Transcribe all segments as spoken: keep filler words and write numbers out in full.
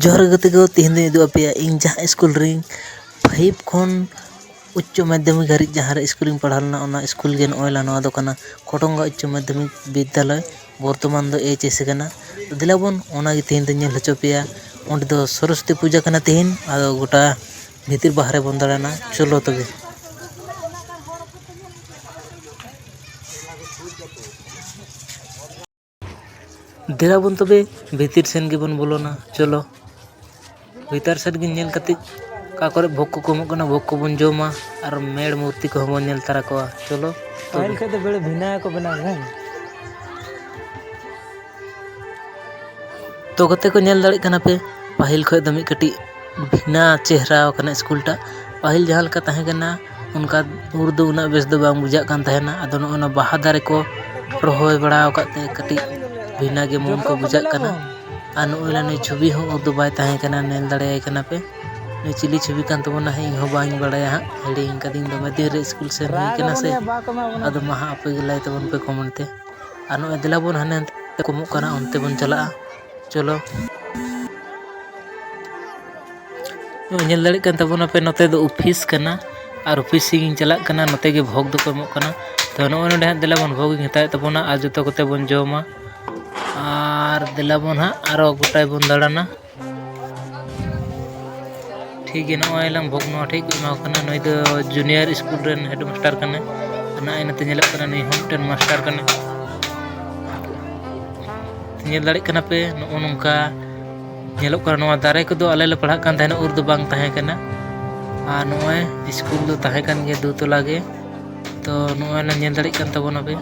ᱡᱚᱦᱟᱨ ᱜᱟᱛᱮ ᱠᱚ, ᱛᱮᱦᱮᱧ ᱫᱚᱧ ᱩᱫᱩᱜ ᱟᱯᱮᱭᱟ ᱤᱧ ᱡᱟᱦᱟᱸ ᱥᱠᱩᱞ ᱨᱤᱧ ᱯᱷᱟᱭᱤᱵᱷ ᱠᱷᱚᱱ ᱩᱪᱪᱚ ᱢᱟᱫᱽᱫᱷᱚᱢᱤᱠ ᱦᱟᱹᱨᱤᱡ ᱡᱟᱦᱟᱸ ᱨᱮ ᱥᱠᱩᱞ ᱨᱤᱧ ᱯᱟᱲᱦᱟᱣ ᱞᱮᱱᱟ, ᱚᱱᱟ ᱥᱠᱩᱞ ᱜᱮ ᱱᱚᱜᱼᱚᱭ ᱱᱚᱣᱟ ᱫᱚ ᱠᱟᱱᱟ ᱠᱷᱚᱴᱚᱝᱜᱟ ᱩᱪᱪᱚ ᱢᱟᱫᱽᱫᱷᱚᱢᱤᱠ ᱵᱤᱫᱽᱫᱟᱞᱚᱭ, ᱵᱚᱨᱛᱚᱢᱟᱱ ᱫᱚ ᱮᱭᱤᱪ ᱮᱥ ᱠᱟᱱᱟ᱾ ᱫᱮᱞᱟ ᱵᱚᱱ ᱚᱱᱟ ᱜᱮ ᱛᱮᱦᱮᱧ ᱫᱚᱧ ᱧᱮᱞ ᱦᱚᱪᱚ ᱯᱮᱭᱟ᱾ ᱚᱸᱰᱮ ᱫᱚ ᱥᱚᱨᱚᱥᱚᱛᱤ ᱯᱩᱡᱟᱹ ᱠᱟᱱᱟ ᱛᱮᱦᱮᱧ, ᱟᱫᱚ ᱜᱚᱴᱟ ᱵᱷᱤᱛᱤᱨ ᱵᱟᱦᱨᱮ ᱵᱚᱱ ᱫᱟᱬᱟᱱᱟ᱾ ᱪᱚᱞᱚ ᱛᱚᱵᱮ᱾ ᱫᱮᱞᱟ ᱵᱚᱱ ᱛᱚᱵᱮ ᱵᱷᱤᱛᱤᱨ ᱥᱮᱱ ᱜᱮᱵᱚᱱ ᱵᱚᱞᱚᱱᱟ᱾ ᱪᱚᱞᱚ, ᱵᱷᱤᱛᱟᱨ ᱥᱮᱫ ᱜᱮ ᱧᱮᱞ ᱠᱟᱛᱮ ᱚᱠᱟ ᱠᱚᱨᱮ ᱵᱷᱳᱜᱽ ᱠᱚᱠᱚ ᱮᱢᱚᱜ ᱠᱟᱱᱟ, ᱵᱷᱳᱜᱽ ᱠᱚᱵᱚᱱ ᱡᱚᱢᱟ ᱟᱨ ᱢᱮᱲ ᱢᱩᱨᱛᱤ ᱠᱚᱦᱚᱸ ᱵᱚᱱ ᱧᱮᱞ ᱛᱟᱨᱟ ᱠᱚᱣᱟ᱾ ᱪᱚᱞᱚ ᱛᱚᱵᱮ᱾ ᱯᱟᱹᱦᱤᱞ ᱠᱷᱚᱡ ᱫᱚ ᱵᱮᱲᱮ ᱵᱷᱤᱱᱟ ᱠᱚ ᱵᱮᱱᱟᱣ ᱠᱟᱱᱟ᱾ ᱛᱚ ᱜᱟᱛᱮ ᱠᱚ, ᱧᱮᱞ ᱫᱟᱲᱮᱭᱟᱜ ᱠᱟᱱᱟ ᱯᱮ, ᱯᱟᱹᱦᱤᱞ ᱠᱷᱚᱡ ᱫᱚ ᱢᱤᱫ ᱠᱟᱹᱴᱤᱡ ᱵᱷᱤᱱᱟ ᱪᱮᱦᱨᱟ ᱟᱠᱟᱱᱟ ᱥᱠᱩᱞ ᱴᱟᱜ᱾ ᱯᱟᱹᱦᱤᱞ ᱡᱟᱦᱟᱸ ᱞᱮᱠᱟ ᱛᱟᱦᱮᱸ ᱠᱟᱱᱟ, ᱚᱱᱠᱟ ᱩᱨ ᱫᱚ ᱩᱱᱟᱹᱜ ᱵᱮᱥ ᱫᱚ ᱵᱟᱝ ᱵᱩᱡᱷᱟᱹᱜ ᱠᱟᱱ ᱛᱟᱦᱮᱱᱟ᱾ ᱟᱫᱚ ᱱᱚᱜᱼᱚᱭ ᱱᱚᱣᱟ ᱵᱟᱦᱟ ᱫᱟᱨᱮ ᱠᱚ ᱨᱚᱦᱚᱭ ᱵᱟᱲᱟ ᱟᱠᱟᱫ ᱛᱮ ᱠᱟᱹᱴᱤᱡ ᱵᱷᱤᱱᱟ ᱜᱮ ᱢᱚᱱ ᱠᱚ ᱵᱩᱡᱷᱟᱹᱜ ᱠᱟᱱᱟ᱾ ᱟᱨ ᱱᱚᱜᱼᱚᱭ ᱱᱟ ᱱᱩᱭ ᱪᱷᱚᱵᱤ ᱦᱚᱸ ᱩᱨ ᱫᱚ ᱵᱟᱭ ᱛᱟᱦᱮᱸ ᱠᱟᱱᱟ, ᱧᱮᱞ ᱫᱟᱲᱮᱭᱟᱭ ᱠᱟᱱᱟ ᱯᱮ᱾ ᱱᱩᱭ ᱪᱤᱞᱤ ᱪᱷᱚᱵᱤ ᱠᱟᱱ ᱛᱟᱵᱚᱱᱟ ᱦᱟᱸᱜ, ᱤᱧ ᱦᱚᱸ ᱵᱟᱹᱧ ᱵᱟᱲᱟᱭᱟ ᱦᱟᱸᱜ, ᱦᱤᱲᱤᱧ ᱠᱟᱹᱫᱤᱧ, ᱫᱚᱢᱮ ᱫᱤᱱ ᱨᱮ ᱥᱠᱩᱞ ᱥᱮᱱ ᱦᱩᱭ ᱠᱟᱱᱟ ᱥᱮ᱾ ᱟᱫᱚ ᱢᱟ ᱦᱟᱸᱜ ᱟᱯᱮ ᱜᱮ ᱞᱟᱹᱭ ᱛᱟᱵᱚᱱ ᱯᱮ ᱠᱚᱢᱮᱱᱴ ᱛᱮ᱾ ᱟᱨ ᱱᱚᱜᱼᱚᱭ ᱫᱮᱞᱟ ᱵᱚᱱ ᱦᱟᱱᱮ ᱦᱟᱱᱛᱮ ᱠᱚᱢᱚᱜ ᱠᱟᱱᱟ, ᱚᱱᱛᱮ ᱵᱚᱱ ᱪᱟᱞᱟᱜᱼᱟ᱾ ᱪᱚᱞᱚ᱾ ᱱᱚᱜᱼᱚᱭ ᱧᱮᱞ ᱫᱟᱲᱮᱭᱟᱜ ᱠᱟᱱ ᱛᱟᱵᱚᱱᱟᱯᱮ, ᱱᱚᱛᱮ ᱫᱚ ᱚᱯᱷᱤᱥ ᱠᱟᱱᱟ ᱟᱨ ᱚᱯᱷᱤᱥ ᱥᱮᱫ ᱤᱧ ᱪᱟᱞᱟᱜ ᱠᱟᱱᱟ᱾ ᱱᱚᱛᱮ ᱜᱮ ᱵᱷᱳᱜᱽ ᱫᱚᱠᱚ ᱮᱢᱚᱜ ᱠᱟᱱᱟ᱾ ᱛᱚ ᱱᱚᱜᱼᱚᱭ ᱱᱚᱰᱮ ᱦᱟᱸᱜ ᱫᱮᱞᱟ ᱵᱚᱱ ᱵᱷᱳᱜᱽ ᱤᱧ ᱦᱟᱛᱟᱣᱮᱫ ᱛᱟᱵᱚᱱᱟ ᱟᱨ ᱡᱚᱛᱚ ᱠᱚᱛᱮ ᱵᱚᱱ ᱡᱚᱢᱟ᱾ ᱟᱨ ᱫᱮᱞᱟ ᱵᱚᱱ ᱦᱟᱸᱜ ᱟᱨᱚ ᱜᱚᱴᱟ ᱵᱚᱱ ᱫᱟᱬᱟᱱᱟ᱾ ᱴᱷᱤᱠ ᱜᱮ, ᱱᱚᱜᱼᱚᱭ ᱞᱟᱝ ᱵᱷᱳᱜᱽ ᱱᱚᱣᱟ ᱴᱷᱮᱡ ᱠᱚ ᱮᱢᱟ ᱠᱚ ᱠᱟᱱᱟ᱾ ᱱᱩᱭ ᱫᱚ ᱡᱩᱱᱤᱭᱟᱨ ᱥᱠᱩᱞ ᱨᱮᱱ ᱦᱮᱰ ᱢᱟᱥᱴᱟᱨ ᱠᱟᱱᱟᱭ᱾ ᱟᱨ ᱱᱚᱜᱼᱚᱭ ᱱᱚᱛᱮ ᱧᱮᱞᱚᱜ ᱠᱟᱱᱟ, ᱱᱩᱭ ᱦᱚᱸ ᱢᱤᱫᱴᱮᱱ ᱢᱟᱥᱴᱟᱨ ᱠᱟᱱᱟᱭ᱾ ᱧᱮᱞ ᱫᱟᱲᱮᱭᱟᱜ ᱠᱟᱱᱟ ᱯᱮ, ᱱᱚᱜᱼᱚ ᱱᱚᱝᱠᱟ ᱧᱮᱞᱚᱜ ᱠᱟᱱᱟ᱾ ᱱᱚᱣᱟ ᱫᱟᱨᱮ ᱠᱚᱫᱚ ᱟᱞᱮ ᱞᱮ ᱯᱟᱲᱦᱟᱜ ᱠᱟᱱ ᱛᱟᱦᱮᱱᱟ, ᱩᱨ ᱫᱚ ᱵᱟᱝ ᱛᱟᱦᱮᱸ ᱠᱟᱱᱟ᱾ ᱟᱨ ᱱᱚᱜᱼᱚᱭ ᱥᱠᱩᱞ ᱫᱚ ᱛᱟᱦᱮᱸ ᱠᱟᱱ ᱜᱮᱭᱟ ᱫᱩᱛᱚᱞᱟ ᱜᱮ᱾ ᱛᱚ ᱱᱚᱜᱼᱚᱭ ᱞᱮ ᱧᱮᱞ ᱫᱟᱲᱮᱭᱟᱜ ᱠᱟᱱ ᱛᱟᱵᱚᱱᱟ ᱯᱮ᱾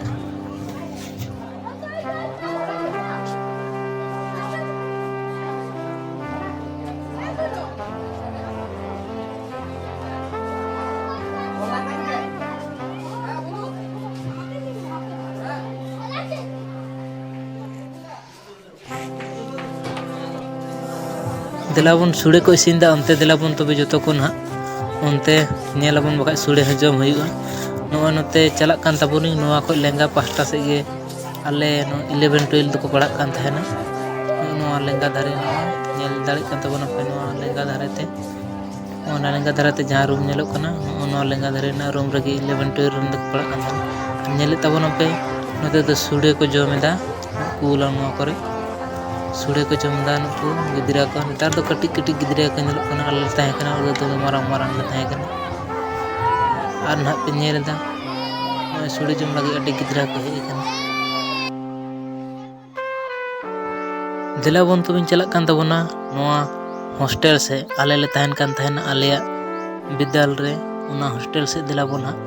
ᱫᱮᱞᱟ ᱵᱚᱱ, ᱥᱩᱲᱟᱹ ᱠᱚ ᱤᱥᱤᱱ ᱮᱫᱟ, ᱚᱱᱛᱮ ᱫᱮᱞᱟ ᱵᱚᱱ ᱛᱚᱵᱮ ᱡᱚᱛᱚ ᱠᱚ ᱱᱟᱦᱟᱜ ᱚᱱᱛᱮ ᱧᱮᱞ ᱟᱵᱚᱱ, ᱵᱟᱠᱷᱟᱡ ᱥᱩᱲᱟᱹ ᱦᱚᱸ ᱡᱚᱢ ᱦᱩᱭᱩᱜᱼᱟ᱾ ᱱᱚᱜᱼᱚᱭ ᱱᱚᱛᱮ ᱪᱟᱞᱟᱜ ᱠᱟᱱ ᱛᱟᱵᱚᱱᱟᱹᱧ, ᱱᱚᱣᱟ ᱠᱷᱚᱡ ᱞᱮᱸᱜᱟ ᱯᱟᱦᱴᱟ ᱥᱮᱫ ᱜᱮ ᱟᱞᱮ ᱱᱚᱣᱟ ᱤᱞᱮᱵᱷᱮᱱ ᱴᱩᱭᱮᱞᱵᱷ ᱫᱚᱠᱚ ᱯᱟᱲᱦᱟᱜ ᱠᱟᱱ ᱛᱟᱦᱮᱱᱟ᱾ ᱱᱚᱜᱼᱚ ᱱᱚᱣᱟ ᱞᱮᱸᱜᱟ ᱫᱷᱟᱨᱮ ᱱᱚᱜᱼᱚᱭ ᱧᱮᱞ ᱫᱟᱲᱮᱭᱟᱜ ᱠᱟᱱ ᱛᱟᱵᱚᱱᱟ ᱯᱮ, ᱱᱚᱣᱟ ᱞᱮᱸᱜᱟ ᱫᱷᱟᱨᱮ ᱛᱮ, ᱚᱱᱟ ᱞᱮᱸᱜᱟ ᱫᱷᱟᱨᱮ ᱛᱮ ᱡᱟᱦᱟᱸ ᱨᱩᱢ ᱧᱮᱞᱚᱜ ᱠᱟᱱᱟ, ᱱᱚᱜᱼᱚ ᱱᱚᱣᱟ ᱞᱮᱸᱜᱟ ᱫᱷᱟᱨᱮ ᱨᱮᱱᱟᱜ ᱨᱩᱢ ᱨᱮᱜᱮ ᱤᱞᱮᱵᱷᱮᱱ ᱴᱩᱭᱮᱞᱵᱷ ᱨᱮᱱ ᱫᱚᱠᱚ ᱯᱟᱲᱦᱟᱜ ᱠᱟᱱ ᱛᱟᱦᱮᱱᱟ᱾ ᱟᱨ ᱧᱮᱞᱮᱫ ᱛᱟᱵᱚᱱᱟᱯᱮ, ᱱᱚᱛᱮ ᱫᱚ ᱥᱩᱲᱟᱹ ᱠᱚ ᱡᱚᱢ ᱮᱫᱟ, ᱩᱱᱠᱩ ᱞᱟᱝ ᱱᱚᱣᱟ ᱠᱚᱨᱮ ᱥᱩᱲᱟᱹ ᱠᱚ ᱡᱚᱢ ᱮᱫᱟ ᱱᱩᱠᱩ ᱜᱤᱫᱽᱨᱟᱹ ᱠᱚ᱾ ᱱᱮᱛᱟᱨ ᱫᱚ ᱠᱟᱹᱴᱤᱡ ᱠᱟᱹᱴᱤᱡ ᱜᱤᱫᱽᱨᱟᱹ ᱠᱚ ᱧᱮᱞᱚᱜ ᱠᱟᱱᱟ, ᱟᱞᱮ ᱞᱮ ᱛᱟᱦᱮᱸ ᱠᱟᱱᱟ ᱩᱱ ᱫᱚ ᱫᱚᱢᱮ ᱢᱟᱨᱟᱝ ᱢᱟᱨᱟᱝ ᱞᱮ ᱛᱟᱦᱮᱸ ᱠᱟᱱᱟ᱾ ᱟᱨ ᱱᱟᱦᱟᱜ ᱯᱮ ᱧᱮᱞ ᱮᱫᱟ, ᱱᱚᱜᱼᱚᱭ ᱥᱩᱲᱟᱹ ᱡᱚᱢ ᱞᱟᱹᱜᱤᱫ ᱟᱹᱰᱤ ᱜᱤᱫᱽᱨᱟᱹ ᱠᱚ ᱦᱮᱡ ᱟᱠᱟᱱᱟ᱾ ᱫᱮᱞᱟ ᱵᱚᱱ ᱛᱚᱵᱮᱧ ᱪᱟᱞᱟᱜ ᱠᱟᱱ ᱛᱟᱵᱚᱱᱟ ᱱᱚᱣᱟ ᱦᱳᱥᱴᱮᱞ ᱥᱮᱫ᱾ ᱟᱞᱮ ᱞᱮ ᱛᱟᱦᱮᱱ ᱠᱟᱱ ᱛᱟᱦᱮᱱᱟ ᱟᱞᱮᱭᱟᱜ ᱵᱤᱫᱽᱫᱟᱞ ᱨᱮ, ᱚᱱᱟ ᱦᱳᱥᱴᱮᱞ ᱥᱮᱫ ᱫᱮᱞᱟ ᱵᱚᱱ ᱦᱟᱸᱜ᱾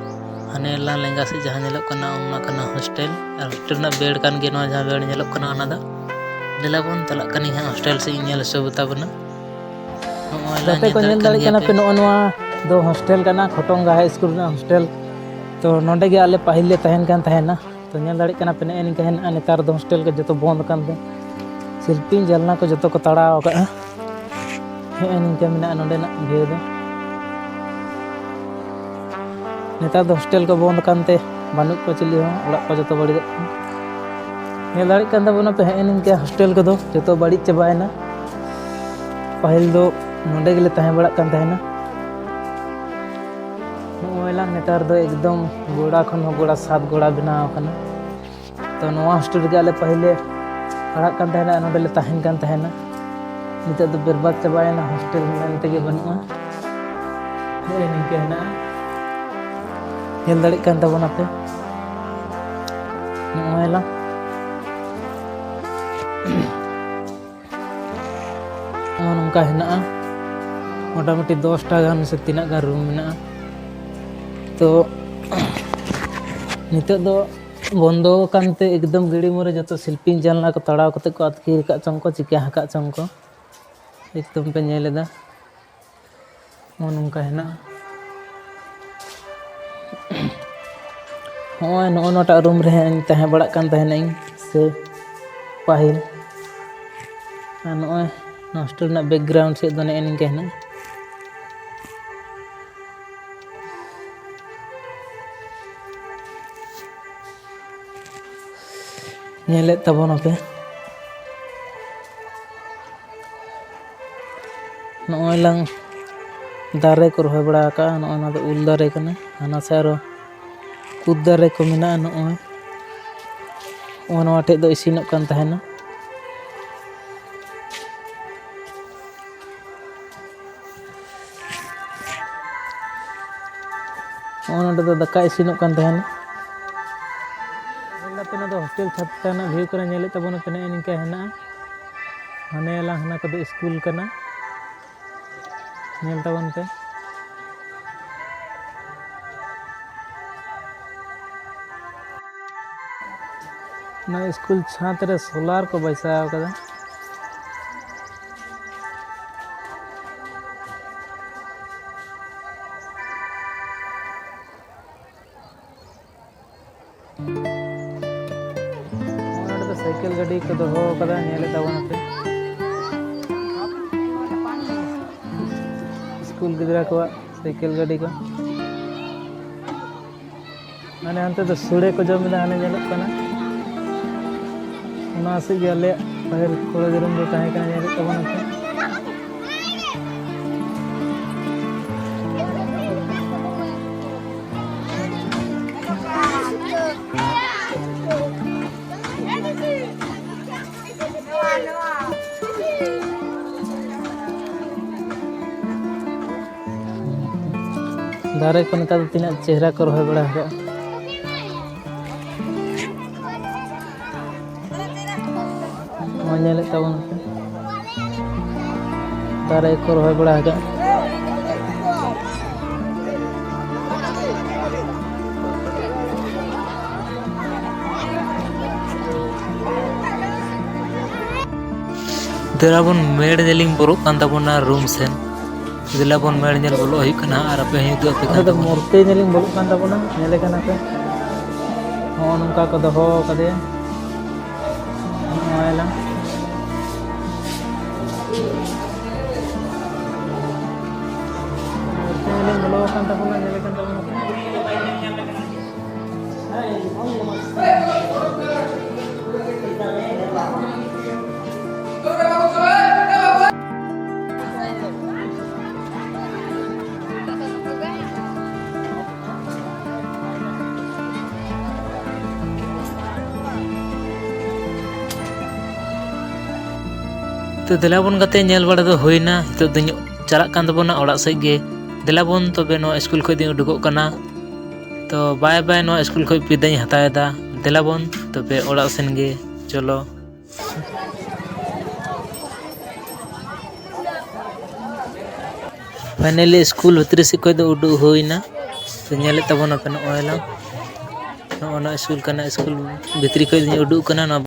ᱦᱟᱱᱮ ᱞᱟᱝ ᱞᱮᱸᱜᱟ ᱥᱮᱫ ᱡᱟᱦᱟᱸ ᱧᱮᱞᱚᱜ ᱠᱟᱱᱟ, ᱚᱱᱟ ᱠᱟᱱᱟ ᱦᱳᱥᱴᱮᱞ᱾ ᱟᱨ ᱦᱳᱥᱴᱮᱞ ᱨᱮᱱᱟᱜ ᱵᱮᱰ ᱠᱟᱱ ᱜᱮᱭᱟ ᱱᱚᱣᱟ ᱡᱟᱦᱟᱸ ᱵᱮᱰ ᱧᱮᱞᱚᱜ ᱠᱟᱱᱟ, ᱚᱱᱟ ᱫᱚ᱾ ᱫᱮᱞᱟ ᱵᱚᱱ ᱪᱟᱞᱟᱜ ᱠᱟᱱᱟ ᱦᱟᱸᱜ ᱦᱳᱥᱴᱮᱞ ᱥᱮᱫ ᱤᱧ ᱧᱮᱞ ᱦᱚᱪᱚ ᱵᱚᱱᱟ᱾ ᱱᱚᱜᱼᱚᱭ ᱞᱟᱝ ᱜᱟᱛᱮ ᱠᱚ, ᱧᱮᱞ ᱧᱮᱞ ᱫᱟᱲᱮᱭᱟᱜ ᱫᱟᱲᱮᱭᱟᱜ ᱠᱟᱱ ᱠᱟᱱᱟ ᱜᱮᱭᱟ ᱯᱮ, ᱯᱮ᱾ ᱱᱚᱜᱼᱚ ᱱᱚᱣᱟ ᱫᱚ ᱦᱳᱥᱴᱮᱞ ᱠᱟᱱᱟ, ᱠᱷᱚᱴᱚᱝᱜᱟ ᱦᱟᱭ ᱥᱠᱩᱞ ᱨᱮᱱᱟᱜ ᱦᱳᱥᱴᱮᱞ᱾ ᱛᱚ ᱱᱚᱸᱰᱮ ᱜᱮ ᱟᱞᱮ ᱯᱟᱹᱦᱤᱞ ᱞᱮ ᱛᱟᱦᱮᱱ ᱠᱟᱱ ᱛᱟᱦᱮᱱᱟ᱾ ᱛᱚ ᱧᱮᱞ ᱫᱟᱲᱮᱭᱟᱜ ᱠᱟᱱᱟ ᱯᱮ, ᱱᱮᱜᱼᱮ ᱱᱤᱝᱠᱟ ᱦᱮᱱᱟᱜᱼᱟ᱾ ᱱᱮᱛᱟᱨ ᱫᱚ ᱦᱳᱥᱴᱮᱞ ᱠᱚ ᱡᱚᱛᱚ ᱵᱚᱱᱫ ᱟᱠᱟᱱ ᱛᱮ ᱥᱤᱞᱯᱤᱧ ᱡᱟᱱᱞᱟ ᱠᱚ ᱡᱚᱛᱚ ᱠᱚ ᱛᱟᱲᱟᱣ ᱟᱠᱟᱫᱼᱟ᱾ ᱱᱮᱜᱼᱮ ᱱᱤᱝᱠᱟ ᱢᱮᱱᱟᱜᱼᱟ ᱱᱚᱸᱰᱮᱱᱟᱜ ᱵᱷᱤᱭᱩ ᱫᱚ᱾ ᱱᱮᱛᱟᱨ ᱫᱚ ᱦᱳᱥᱴᱮᱞ ᱠᱚ ᱵᱚᱱᱫ ᱟᱠᱟᱱ ᱛᱮ ᱵᱟᱹᱱᱩᱜ ᱠᱚᱣᱟ ᱪᱤᱞᱤ ᱦᱚᱸ, ᱚᱲᱟᱜ ᱠᱚ ᱡᱚᱛᱚ ᱵᱟᱹᱲᱤᱡᱚᱜ ᱠᱟᱱᱟ᱾ ᱧᱮᱞ ᱫᱟᱲᱮᱭᱟᱜ ᱠᱟᱱ ᱛᱟᱵᱚᱱᱟ ᱯᱮ, ᱦᱮᱸ, ᱱᱤᱝᱠᱟ ᱦᱳᱥᱴᱮᱞ ᱠᱚᱫᱚ ᱡᱚᱛᱚ ᱵᱟᱹᱲᱤᱡ ᱪᱟᱵᱟᱭᱮᱱᱟ᱾ ᱯᱟᱹᱦᱤᱞ ᱫᱚ ᱱᱚᱸᱰᱮ ᱜᱮᱞᱮ ᱛᱟᱦᱮᱸ ᱵᱟᱲᱟᱜ ᱠᱟᱱ ᱛᱟᱦᱮᱱᱟ᱾ ᱱᱚᱜᱼᱚᱭ ᱞᱟᱝ ᱱᱮᱛᱟᱨ ᱫᱚ ᱮᱠᱫᱚᱢ ᱜᱚᱲᱟ ᱠᱷᱚᱱ ᱦᱚᱸ ᱜᱚᱲᱟ, ᱥᱟᱛ ᱜᱚᱲᱟ ᱵᱮᱱᱟᱣ ᱟᱠᱟᱱᱟ᱾ ᱛᱚ ᱱᱚᱣᱟ ᱦᱳᱥᱴᱮᱞ ᱨᱮᱜᱮ ᱟᱞᱮ ᱯᱟᱹᱦᱤᱞ ᱞᱮ ᱯᱟᱲᱦᱟᱜ ᱠᱟᱱ ᱛᱟᱦᱮᱱᱟ, ᱱᱚᱸᱰᱮ ᱞᱮ ᱛᱟᱦᱮᱱ ᱠᱟᱱ ᱛᱟᱦᱮᱱᱟ᱾ ᱱᱤᱛᱚᱜ ᱫᱚ ᱵᱮᱨᱵᱟᱫᱽ ᱪᱟᱵᱟᱭᱮᱱᱟ, ᱦᱳᱥᱴᱮᱞ ᱢᱮᱱ ᱛᱮᱜᱮ ᱵᱟᱹᱱᱩᱜᱼᱟ᱾ ᱱᱚᱜᱼᱚᱭ ᱱᱤᱝᱠᱟᱹ ᱦᱮᱱᱟᱜᱼᱟ, ᱧᱮᱞ ᱫᱟᱲᱮᱭᱟᱜ ᱠᱟᱱ ᱛᱟᱵᱚᱱᱟᱯᱮ᱾ ᱱᱚᱜᱼᱚᱭ ᱞᱟᱝ ᱱᱚᱜᱼᱚ ᱱᱚᱝᱠᱟ ᱦᱮᱱᱟᱜᱼᱟ, ᱢᱚᱴᱟᱢᱩᱴᱤ ᱫᱚᱥᱴᱟ ᱜᱟᱱ ᱥᱮ ᱛᱤᱱᱟᱹᱜ ᱜᱟᱱ ᱨᱩᱢ ᱢᱮᱱᱟᱜᱼᱟ᱾ ᱛᱚ ᱱᱤᱛᱚᱜ ᱫᱚ ᱵᱚᱱᱫᱚ ᱟᱠᱟᱱ ᱛᱮ ᱮᱠᱫᱚᱢ ᱜᱤᱲᱤ ᱢᱩᱨᱮ ᱡᱚᱛᱚ ᱥᱤᱞᱯᱤᱧ ᱡᱟᱱᱞᱟ ᱠᱚ ᱛᱟᱲᱟᱣ ᱠᱟᱛᱮ ᱠᱚ ᱟᱹᱛᱠᱤᱨ ᱟᱠᱟᱫ ᱪᱚᱝ ᱠᱚ, ᱪᱤᱠᱟᱹ ᱟᱠᱟᱫ ᱪᱚᱝ ᱠᱚ, ᱮᱠᱫᱚᱢ ᱯᱮ ᱧᱮᱞ ᱮᱫᱟ᱾ ᱱᱚᱜᱼᱚ ᱱᱚᱝᱠᱟ ᱦᱮᱱᱟᱜᱼᱟ᱾ ᱦᱚᱸᱜᱼᱚᱭ ᱱᱚᱜᱼᱚ ᱱᱚᱣᱟᱴᱟᱜ ᱨᱩᱢ ᱨᱮ ᱦᱟᱸᱜ ᱤᱧ ᱛᱟᱦᱮᱸ ᱵᱟᱲᱟᱜ ᱠᱟᱱ ᱛᱟᱦᱮᱱᱟᱹᱧ ᱥᱮ ᱯᱟᱹᱦᱤᱞ᱾ ᱟᱨ ᱱᱚᱜᱼᱚᱭ ᱦᱳᱥᱴᱮᱞ ᱨᱮᱱᱟᱜ ᱵᱮᱠᱜᱨᱟᱣᱩᱱᱰ ᱥᱮᱫ ᱫᱚ ᱱᱮᱜᱼᱮ ᱱᱤᱝᱠᱟᱹ ᱦᱮᱱᱟᱜᱼᱟ᱾ ᱧᱮᱞᱮᱫ ᱛᱟᱵᱚᱱᱟᱯᱮ᱾ ᱱᱚᱜᱼᱚᱭ ᱞᱟᱝ ᱫᱟᱨᱮ ᱠᱚ ᱨᱚᱦᱚᱭ ᱵᱟᱲᱟ ᱟᱠᱟᱫᱼᱟ᱾ ᱱᱚᱜᱼᱚᱭ ᱱᱚᱣᱟ ᱫᱚ ᱩᱞ ᱫᱟᱨᱮ ᱠᱟᱱᱟ, ᱦᱟᱱᱟ ᱥᱮᱫ ᱟᱨᱚ ᱠᱩᱫ ᱫᱟᱨᱮ ᱠᱚ ᱢᱮᱱᱟᱜᱼᱟ᱾ ᱱᱚᱜᱼᱚᱭ, ᱱᱚᱜᱼᱚᱭ ᱱᱚᱣᱟ ᱴᱷᱮᱡ ᱫᱚ ᱤᱥᱤᱱᱚᱜ ᱠᱟᱱ ᱛᱟᱦᱮᱱᱟ᱾ ᱱᱚᱜᱼᱚᱭ ᱱᱚᱰᱮ ᱫᱚ ᱫᱟᱠᱟ ᱤᱥᱤᱱᱚᱜ ᱠᱟᱱ ᱛᱟᱦᱮᱱᱟ᱾ ᱧᱮᱞ ᱫᱟᱯᱮ, ᱱᱚᱣᱟ ᱫᱚ ᱦᱳᱥᱴᱮᱞ ᱪᱷᱟᱛ ᱨᱮᱱᱟᱜ ᱵᱷᱤᱭᱩ ᱠᱟᱱᱟ᱾ ᱧᱮᱞᱮᱫ ᱛᱟᱵᱚᱱᱟ ᱯᱮ, ᱱᱮᱜᱼᱮ ᱱᱤᱝᱠᱟ ᱦᱮᱱᱟᱜᱼᱟ᱾ ᱦᱟᱱᱮ ᱞᱟᱝ ᱦᱟᱱᱟ ᱠᱚᱫᱚ ᱥᱠᱩᱞ ᱠᱟᱱᱟ᱾ ᱧᱮᱞ ᱛᱟᱵᱚᱱ ᱯᱮ᱾ ᱱᱚᱣᱟ ᱥᱠᱩᱞ ᱪᱷᱟᱸᱫᱽ ᱨᱮ ᱥᱳᱞᱟᱨ ᱠᱚ ᱵᱟᱹᱭᱥᱟᱣ ᱠᱟᱫᱟ᱾ ᱱᱚᱰᱮ ᱫᱚ ᱥᱟᱭᱠᱮᱞ ᱜᱟᱹᱰᱤ ᱠᱚ ᱫᱚᱦᱚ ᱠᱟᱫᱟ, ᱧᱮᱞᱮᱫ ᱛᱟᱵᱚᱱᱟᱯᱮ᱾ ᱥᱠᱩᱞ ᱜᱤᱫᱽᱨᱟᱹ ᱠᱚᱣᱟᱜ ᱥᱟᱭᱠᱮᱞ ᱜᱟᱹᱰᱤ ᱠᱚ᱾ ᱢᱟᱱᱮ ᱦᱟᱱᱛᱮ ᱫᱚ ᱥᱳᱲᱮ ᱠᱚ ᱡᱚᱢ ᱮᱫᱟ, ᱦᱟᱱᱮ ᱧᱮᱞᱚᱜ ᱠᱟᱱᱟ᱾ ᱚᱱᱟ ᱥᱮᱫ ᱜᱮ ᱟᱞᱮᱭᱟᱜ ᱯᱟᱹᱦᱤᱞ ᱠᱚᱞᱮᱡᱽ ᱨᱩᱢ ᱫᱚ ᱛᱟᱦᱮᱸ ᱠᱟᱱᱟ, ᱧᱮᱞᱮᱫ ᱛᱟᱵᱚᱱᱟᱯᱮ᱾ ᱫᱟᱨᱮ ᱠᱚ ᱱᱮᱛᱟᱨ ᱫᱚ ᱛᱤᱱᱟᱹᱜ ᱪᱮᱦᱨᱟ ᱠᱚ ᱨᱚᱦᱚᱭ ᱵᱟᱲᱟ ᱟᱠᱟᱫᱼᱟ᱾ ᱱᱚᱣᱟ ᱧᱮᱞᱮᱫ ᱛᱟᱵᱚᱱ ᱯᱮ, ᱫᱟᱨᱮ ᱠᱚ ᱨᱚᱦᱚᱭ ᱵᱟᱲᱟ ᱟᱠᱟᱫᱼᱟ᱾ ᱫᱮᱞᱟ ᱵᱚᱱ ᱢᱮᱲ ᱧᱮᱞᱤᱧ ᱵᱚᱞᱚᱜ ᱠᱟᱱ ᱛᱟᱵᱚᱱᱟ ᱨᱩᱢ ᱥᱮᱱ᱾ ᱫᱮᱞᱟ ᱵᱚᱱ ᱢᱮᱲ ᱧᱮᱞ ᱵᱚᱞᱚᱜ ᱦᱩᱭᱩᱜ ᱠᱟᱱᱟ ᱟᱨ ᱟᱯᱮ ᱦᱚᱸ ᱩᱫᱩᱜ ᱟᱯᱮ ᱠᱟᱱ ᱚᱸᱰᱮ ᱫᱚ ᱛᱟᱵᱚᱱᱟ᱾ ᱢᱩᱨᱛᱤ ᱧᱮᱞᱤᱧ ᱵᱚᱞᱚᱜ ᱠᱟᱱ ᱛᱟᱵᱚᱱᱟ, ᱧᱮᱞᱮ ᱠᱟᱱᱟ ᱯᱮ᱾ ᱱᱚᱜᱼᱚ ᱱᱚᱝᱠᱟ ᱠᱚ ᱫᱚᱦᱚ ᱠᱟᱫᱮᱭᱟ᱾ ᱱᱚᱜᱼᱚᱭ ᱞᱟᱝ ᱢᱩᱨᱛᱤ ᱧᱮᱞᱤᱧ ᱵᱚᱞᱚ ᱟᱠᱟᱱ ᱛᱟᱵᱚᱱᱟ, ᱧᱮᱞᱮ ᱠᱟᱱ ᱛᱟᱵᱚᱱᱟ ᱯᱮ᱾ ᱛᱚ ᱫᱮᱞᱟ ᱵᱚᱱ ᱜᱟᱛᱮ, ᱧᱮᱞ ᱵᱟᱲᱟ ᱫᱚ ᱦᱩᱭᱱᱟ, ᱱᱤᱛᱚᱜ ᱫᱚᱧ ᱪᱟᱞᱟᱜ ᱠᱟᱱ ᱛᱟᱵᱚᱱᱟ ᱚᱲᱟᱜ ᱥᱮᱫ ᱜᱮ᱾ ᱫᱮᱞᱟ ᱵᱚᱱ ᱛᱚᱵᱮ ᱱᱚᱣᱟ ᱥᱠᱩᱞ ᱠᱷᱚᱱ ᱫᱚᱧ ᱩᱰᱩᱠᱚᱜ ᱠᱟᱱᱟ᱾ ᱛᱚ ᱵᱟᱭ ᱵᱟᱭ, ᱱᱚᱣᱟ ᱥᱠᱩᱞ ᱠᱷᱚᱱ ᱵᱤᱫᱟᱹᱧ ᱦᱟᱛᱟᱣᱮᱫᱟ᱾ ᱫᱮᱞᱟ ᱵᱚᱱ ᱛᱚᱵᱮ ᱚᱲᱟᱜ ᱥᱮᱱ ᱜᱮ, ᱪᱚᱞᱚ᱾ ᱯᱷᱟᱭᱱᱟᱞᱤ ᱥᱠᱩᱞ ᱵᱷᱤᱛᱨᱤ ᱥᱮᱫ ᱠᱷᱚᱱ ᱫᱚ ᱩᱰᱩᱠ ᱦᱩᱭᱱᱟ᱾ ᱛᱚ ᱧᱮᱞᱮᱫ ᱛᱟᱵᱚᱱᱟᱯᱮ ᱱᱚᱜᱼᱚᱭ ᱞᱟᱝ, ᱱᱚᱜᱼᱚ ᱱᱚᱣᱟ ᱥᱠᱩᱞ ᱠᱟᱱᱟ᱾ ᱥᱠᱩᱞ ᱵᱷᱤᱛᱨᱤ ᱠᱷᱚᱱ ᱫᱚᱧ ᱩᱰᱩᱠ ᱠᱟᱱᱟ᱾ ᱱᱚᱣᱟ